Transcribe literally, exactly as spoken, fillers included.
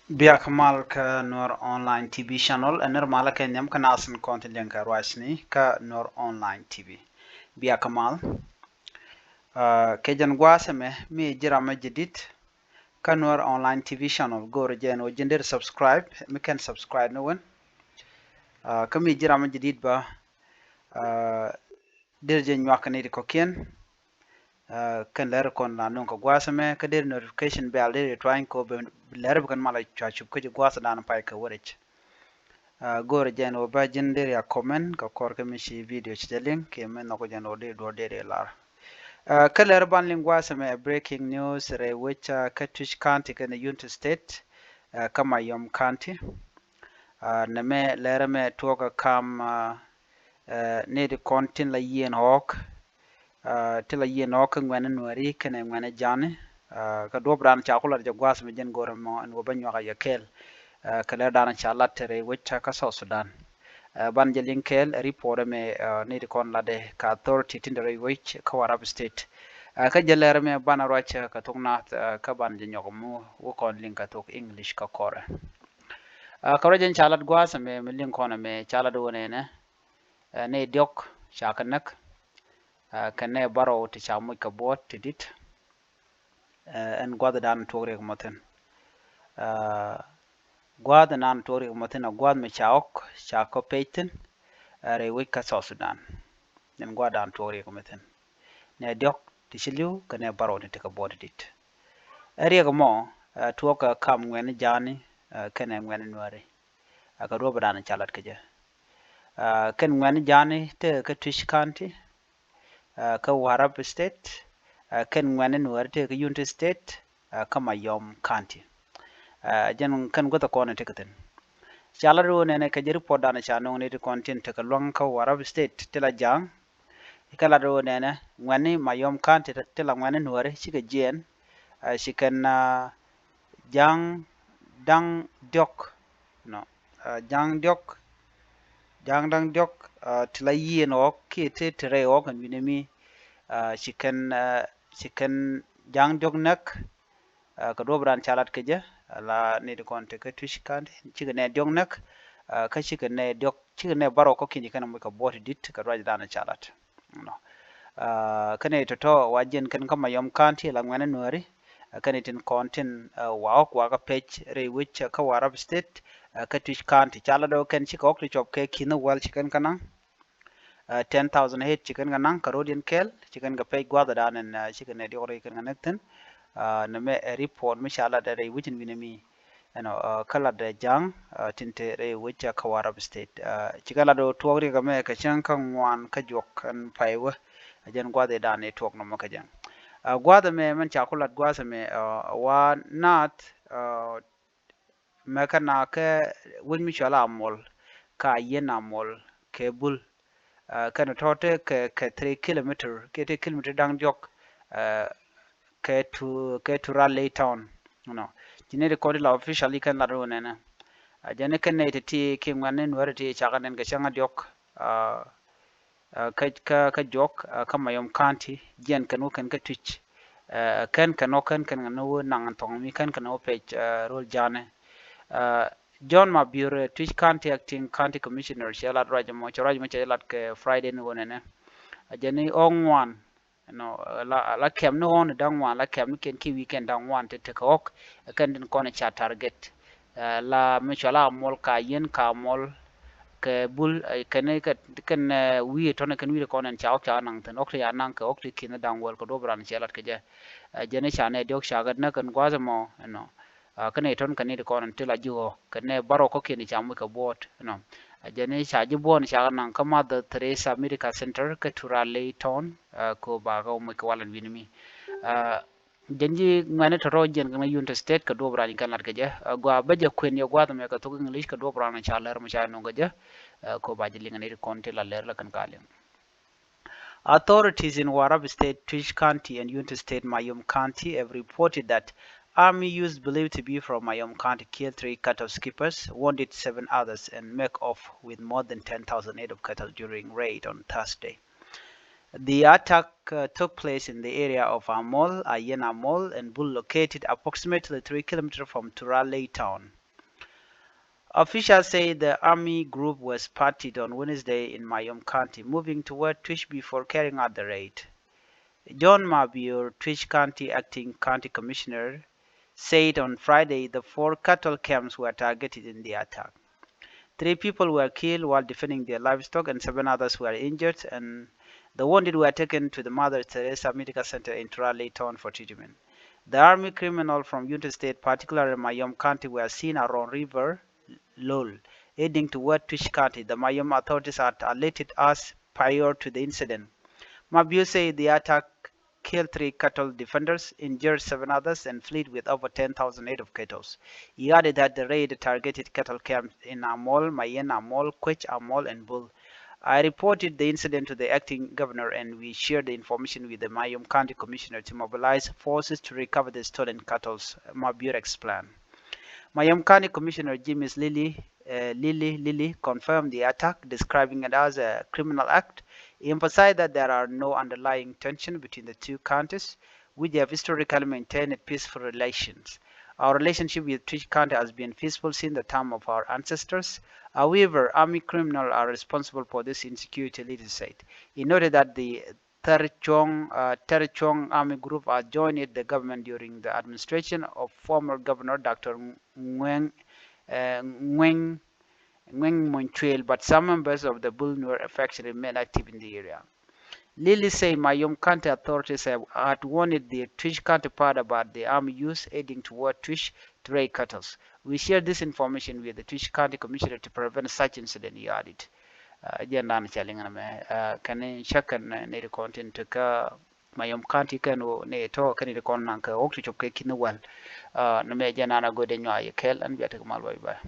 Bia kɛ mal kä Nuer Online T V channel, ɛ nir malä kɛ nhiam kä nasin kɔn ti liŋ kɛ ruacni kä Nuer Online T V. Bia kɛ mal. Ah, kɛ jɛn gua̱a̱th ɛmɛ mi ji̱ ram mi jadid kä Nuer Online T V channel, go̱o̱rɛ jɛn ɣöö ji̱n deri subscribe, mi kɛn subscribe ni wän. Ah, kä mi ji̱ ram mi jadid bä, ah, deri jɛ nyuak kɛ ni ti kɔ̱kiɛn. Ah, kɛn lɛr kɔn la nuŋ kɛ gua̱a̱th ɛmɛ, kä deri notification bell deri twany kɛ ɣöö bɛ lɛr bi kɛn mal a cua cup kä ji̱ gua̱a̱th dan pay kɛ wä rɛc. Ah, go̱o̱rɛ jɛn ɣöö bä ji̱n deri a comment kɛ kɔr kä mi ci video ci jɛ liŋ, kiɛ mi nhɔk jɛn ɣöö deri duɔ̱ɔ̱r deri lar. Ah, kä lɛr ban liŋ gua̱a̱th ɛmɛ, breaking news rɛy wec, ah, kä Twic County kɛnɛ Unity State, ah, kä Mayom County. Ah, nɛmɛ lɛr ɛmɛ tuɔɔk kä kam, ah, eh, ni ti kɔn tin la yieen ɣɔɔk, ah, ti la yieen ɣɔɔk kä ŋuɛ̈ni Nuääri kɛnɛ ŋuɛ̈ni Ja̱a̱ni. Ah, kä duɔ̱p raan ca ku lat jɛ gua̱a̱th ɛmɛ, jɛn go̱o̱rɛ mɔ ɛn ɣöö bä nyuak a yɛ kɛɛl. Ah, kɛ lɛr dan ca lat te rɛy wec kä South Sudan. Ah, ban jɛ liŋ kɛɛl, eh, report ɛmɛ, ah, ni ti kɔn latdɛ kä authority tin te rɛy wec kä Warrap State. Ah, kä jɛ lɛr ɛmɛ ban a ruac, ah, kɛ thok Naath, ah, kä ban jɛ nyɔk mɔ wä kɔn liŋ kɛ thok English kä kɔrɛ. Ah, kä ruac ɛn ca lat gua̱a̱th ɛmɛ, mi liŋ kɔn ɛmɛ ca lat wä nɛnɛ, eh, nɛy diɔ̱k ca kɛ näk, ah, kɛnɛ bärɔw ti ca moc kɛ buɔ̱ɔ̱t ti di̱t. Eh, ɛn gua̱a̱th dan tuɔk riɛk mɔ thi̱n. Ah, gua̱a̱th dan tuɔk riɛk mɔ thi̱n, a gua̱a̱th mi ca ɣɔ̱k ca kɔ pec thi̱n, eh, rɛy wec kä South Sudan. Ɛn gua̱a̱th dan tuɔk riɛk mɔ thi̱n. Nɛy diɔ̱k ti ci li̱w kɛnɛ bärɔw ti ti kɛ buɔ̱ɔ̱t ti di̱t. Ɛ riɛk mɔ, eh, tuɔk kä kam ŋuɛ̈ni Ja̱a̱ni, eh, kɛnɛ ŋuɛ̈ni Nuääri. Ah, kä duɔ̱p dan ca lat kɛ jɛ. Ah, kɛn ŋuɛ̈ni Ja̱a̱ni tekɛ kä Twic County, ah, kä Warrap State, ah, kɛn ŋuɛ̈ni Nuääri tekɛ kä Unity State, ah, kä Mayom County. Ah, jɛn kɛn guäth kɔn tekɛ thi̱n. Ca lat wä nɛnɛ kɛ jɛ report dan ca nöŋ ni ti kɔn tin tekɛ lua̱ŋ kä Warrap State ti la Ja̱a̱ŋ. Kɛ lat wä nɛnɛ ŋuɛ̈ni Mayom County ti la ŋuɛ̈ni Nuääri cikɛ jiɛɛn, ah, ci kɛn, ah, Ja̱a̱ŋ da̱ŋ diɔ̱k, nɔ, ah, Ja̱a̱ŋ diɔ̱k, Ja̱a̱ŋ da̱ŋ diɔ̱k, ah, ti la yieen ɣɔ̱k kiɛ ti ti rɛy ɣɔ̱k ɛn wi̱nɛ mi, ah, ci kɛn, ah, ci kɛn Ja̱a̱ŋ diɔ̱k näk, ah, kɛ duɔ̱p dan ca lat kɛ jɛ, ah, la ni ti kɔn tekɛ Twic County, cikɛ nɛy diɔ̱k näk, ah, kä cikɛ nɛy diɔ̱k, cikɛ nɛy bärɔw kɔ̱kiɛn ci kɛn moc kɛ buɔ̱ɔ̱t ti di̱t kɛ ruac dan ca lat. Nɔ. Ah, kɛnɛ tɔ̱tɔ̱ wa jiɛn kɛn kä Mayom County la ŋuɛ̈ni Nuääri, ah, kɛnɛ tin kɔn tin, ah, wa ɣɔ̱k wa kɛ pec rɛy wec, ah, kä Warrap State, ah, kä Twic County. Ca lat ɣöö kɛn cikɛ ɣɔ̱k ti cuɔp kɛ ki̱n wäl ci kɛn kɛ naŋ. Ah, ten thousand head ci kɛn kɛ naŋ kɛ ro̱diɛn kɛɛl, ci kɛn kɛ pec gua̱a̱th dan ɛn, ah, cikɛ nɛy diɔ̱k rɛy kɛn kɛ näk thi̱n. Ah, nɛmɛ ɛ report mi ca lat rɛy wec ɛn wi̱nɛ mi. Ɛnɔ, ah, kä lat ɛ Ja̱a̱ŋ, ah, tin te rɛy wec kä Warrap State. Ah, ci kɛn lat ɣöö tuɔɔk riɛk ɛmɛ kɛ cäŋ kä ŋuan kä juɔk ɛn pay wä. Ɛ jɛn gua̱a̱th ɛ dan ɛ tuɔɔk nɔmɔ kɛ jɛ. Ah, gua̱a̱th ɛmɛ mɛn ca ku lat gua̱a̱th ɛmɛ, ah, wa Naath, ah, mɛ kä na kɛ wec mi cɔal Amol, kä Ayen Amol, kɛ Bul. Ah, kɛn tɔ̱ te kɛ, kɛ three kilometer, kɛ three kilometer da̱ŋ diɔ̱k, ah, kɛ Tu, kɛ Turalei town. Nɔ. Ci nɛy ti kɔn ti la officially kɛn lat wä nɛnɛ. Ah, jɛn kɛn nɛy ti ti kiɛ ŋuɛ̈ni Nuääri ti ca kɛ nɛn kɛ cäŋ a diɔ̱k, ah, ah, kä, kä, kä juɔk, ah, kä Mayom County, jiɛn kɛn wä kɛn kä Twic. Ah, kɛn kɛn wä kɛn kɛn kɛn wä naŋ thɔŋ mi kɛn kɛn wä pec, ah, rööl Ja̱a̱ni. Ah, John Mabior, eh, Twic County Acting County Commissioner, cɛ lat ruac ɛmɔ, cɛ ruac ɛmɔ cɛ lat kɛ Friday ni wä nɛnɛ. A jɛn ni ɣɔ̱k ŋuan, nɔ, la, la kɛm ni ɣɔ̱k ni da̱ŋ ŋuan, la kɛm ni kɛn kiɛ wi̱i̱ kɛn da̱ŋ ŋuan ti tekɛ ɣɔ̱k, kɛn tin kɔn ca target. Eh, la mi cɔal Amol, kä Ayen, kä Amol, kɛ Bul, eh, kɛn, kɛ, kɛn, eh, wi̱i̱ tɔ̱nɛ kɛn wi̱i̱ kɔn ɛn ca ɣɔ̱k ca naŋ thi̱n, ɣɔ̱k ti ya naŋ kɛ ɣɔ̱k ti ki̱n da̱ŋ wäl kɛ duɔ̱p ran cɛ lat kɛ jɛ. Eh, jɛn ca nɛy diɔ̱k ca kɛ näk ɛn gua̱a̱th ɛmɔ, ɛnɔ. Ah, kɛnɛ tɔ̱n kɛn nɛy ti kɔn ɛn ti la ji̱ ɣɔ̱k, kɛnɛ bärɔw kɔ̱kiɛn ti ca moc kɛ buɔ̱ɔ̱t, ɛnɔ. Ah, jɛn ca ji̱ buɔ̱ɔ̱t ca kɛ naŋ kä Mother Teresa Medical Center kä Turalei town, ah, kɛ ɣöö ba kɛ moc kɛ wal ɛn wi̱ni mi. Ah, jɛn ji̱ ŋuɛ̈ni tɔ̱tɔ̱ jiɛn kɛn kä Unity State kɛ duɔ̱p ran kɛn lat kɛ jɛ. Ah, gɔaa bä jɛ kuën yɛ gua̱a̱th ɛmɛ kɛ thok English kɛ duɔ̱p ran ca lɛr mɔ ca nöŋ kɛ jɛ. Ah, kɛ ɣöö ba jɛ liŋ nɛy ti kɔn ti la lɛr la kɛn ka liŋ. Authorities in Warrap State, Twic County, and Unity State, Mayom County, have reported that army youths believed to be from Mayom County killed three cattle keepers, wounded seven others, and make off with more than ten thousand head of cattle during raid on Thursday. The attack, uh, took place in the area of Amol, Ayen Amol, and Bul, located approximately three kilometers from Turalei town. Officials say the army group was spotted on Wednesday in Mayom County, moving toward Twic before carrying out the raid. John Mabior, Twic County acting county commissioner, said on Friday the four cattle camps were targeted in the attack. Three people were killed while defending their livestock and seven others were injured, and the wounded were taken to the Mother Teresa Medical Center in Turalei Town for treatment. The army criminal from Unity State, particularly Mayom County, were seen around River Lol, heading toward Twic County. The Mayom authorities had alerted us prior to the incident. Mabior said the attack killed three cattle defenders, injured seven others, and fled with over ten thousand head of cattle. He added that the raid targeted cattle camps in Amol, Mayen Amol, Quech Amol, and Bull. I reported the incident to the acting governor, and we shared the information with the Mayom County Commissioner to mobilize forces to recover the stolen cattle, Mabior explained. Mayom County Commissioner James Lili, uh, Lili, Lili confirmed the attack, describing it as a criminal act. He emphasized that there are no underlying tension between the two counties, which they have historically maintained peaceful relations. Our relationship with Twic County has been peaceful since the time of our ancestors. However, army criminals are responsible for this insecurity, Lili said. He noted that the Terchuong, uh, Terchuong army group has joined the government during the administration of former Governor Doctor Nguyen, uh, Nguyen, Nguyen Mongchuel, but some members of the Bull Nuer faction remain active in the area. Lili said Mayom County authorities have, had warned the Twic County part about the army use heading toward Twic to raid cattle. We share this information with the Twic County Commissioner to prevent such incident, he added. Jɛn dan cɛ liŋ nɛ mɛ kɛn cä kɛn ni di kɔn tin ti kä Mayom County kɛn wä ni tɔ kɛn di kɔn naŋ kɛ wok ti cop kɛ kin wal. Nɛ mɛ jɛn dan a go̱dɛ nyua yɛ kɛl ɛn bia ti kɛ mal bye bye.